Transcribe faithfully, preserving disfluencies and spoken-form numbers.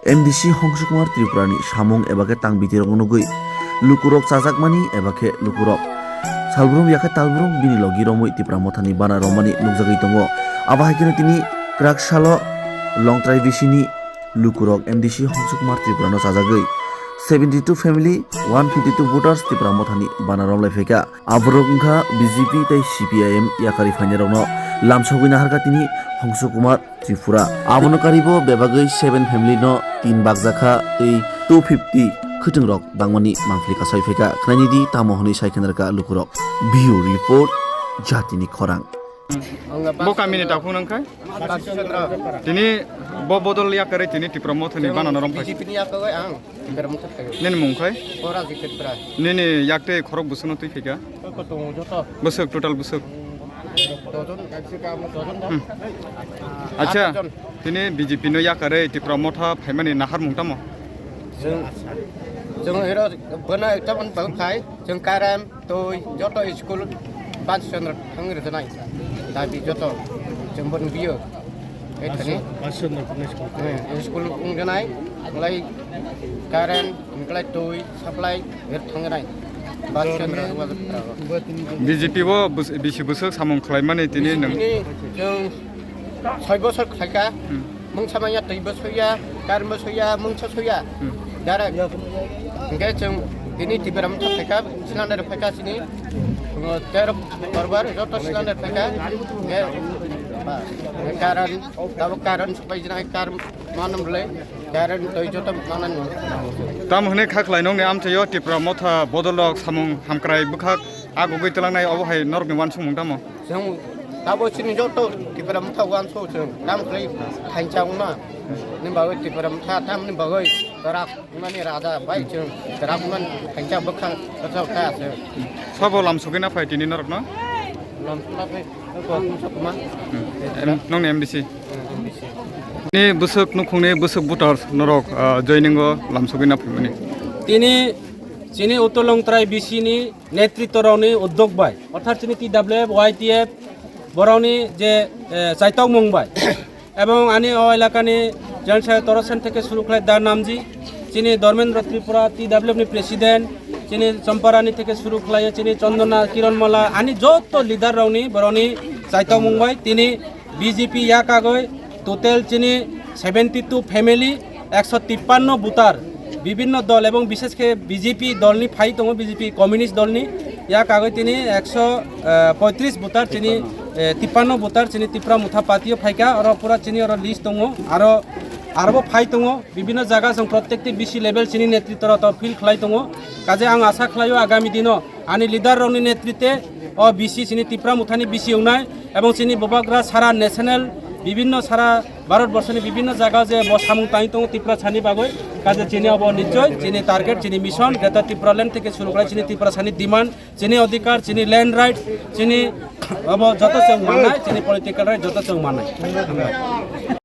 M D C Hongsu Kumar Tripurani samung eba khe tang bitirokno nugwi lukurok chajakmani eba khe lukurok salbrum ya khe talbrum bini logi romwi Tipra Mothani bana romani nukjagwi tongo. Abo hai kheno tini kwrak salo Longtrai bisini lukurok M D C Hongsu Kumar Tripurano chajagwi seventy two family, one fifty two voters Tipra Mothani bana romlai phaikha. Aborok wngkha B J P tei C P I M yakarwi phainairokno lamsogwi naharkha tini Hongsu Kumar Tripura. Abono karibo bebagwi seven family no tin bakjakha tei two fifty khwtwngrok bangmani mangpili kasai phaikha. Khwnaini di tamo hwnwi sai khenarkha lukurok. Bureau Report, Jatini Khorang. Bo kamini takhuk nang khai? Tini bo bodol yakarwi tini Tipra Mothani bana no romphai. B J P ni yakarwi ang. Nini mung khai? Nini yaktwi khorok bwswkno twi phaikha? Bwswk, total bwswk? Hmm. Acha, tini B J P no yakarwi Tipra Motha phaimani naharmung tamo? Chwng, chwng hero bono ekta bono bagwi phai, chwng current, twi, joto school bus stand rok thangwi rwjaknai. Dabi joto chwng bono biyo. Ethani. Bus stand rok thangwi school. Eh, school wngjaknai, wngkhlai current, wngkhlai twi, supply, ber thangjaknai. Bus stand rok wngkha. B J P o bus-, bisi bwswk samung khlaimani tini nwng? Bini chwng soi bosor khlaikha. Hmm. Mungsa manya twi bo soya, current bo soya, mungsa soya. Hmm. Direct. Hingke chwng tini Tipra Motha phaikha, cylinder phaikha chini. Tero korbar joto cylinder phaikha. Hingke ba, current, tabuk current sopai jina current manam le, current twi joto manam. Tam hwnwi kha khlai nongni amchaio Tipra Motha bodolrok samung hamkrai bwkhak agugwi twlangnai obo hai norokni uansukmung tamo? Chwng tabo chini joto Tipra Motha uansuk chwng tam khlai thansa wngna. Ni bagwi Tipra Motha tamni bagwi kwrak wngmani raja bai chwng kwrak wngmani thansa bwkhang kwchak kha chwng. Sabo lamsogwi na phai tini norokno? Lamsogwi na phai, ang Sakuma. Hmm. Em, nongni M D C? Hmm, M D C. Ni bwswk nukhungni bwswk voters norok, ah, joining o lamsogwi na phaimani? Tini chini Uttor Longtrai B C ni netritworokni uddog bai, orthat chini T W F, Y T F, borokni je, eh, chaitokmung bai, ebong ani o elakani Joint Secretary torof sen theke suru khlai Da Namji, chini Dharmendra Tripura, T W F ni President, chini Champarani theke suru khlai, chini Chandana, Kiran Mala, ani joto leader rokni borokni chaitokmung bai tini B J P yakagwi total chini seventy two family, ekso tippanno voter, bibhinno dol ebong bishesh khe B J P dolni phai tongo, B J P communist dolni yakagwi tini ekso, eh, poitris voter chini, eh, tippanno voter chini Tipra Motha party o phaikha, oro pura chini oro list tongo, aro, arobo phai tongo, bibhinno jaga chwng prottekti B C level chini netritworok to field khlai tongo, kaje ang asa khlaio agami dino ani leader rokni netrite o B C chini Tipra Mothani B C wngnai ebong chini bubagra sara national bibhinno sara Bharat borshoni bibhinno jaga je bo samung tangwi tongo Tiprasani bagwi, kaje chini obo nichoi chini target, chini mission, Greater Tipraland theke suru khlai chini Tiprasani demand, chini odhikar, chini land right, chini obo joto chwng mannai, chini political right joto chwng mannai.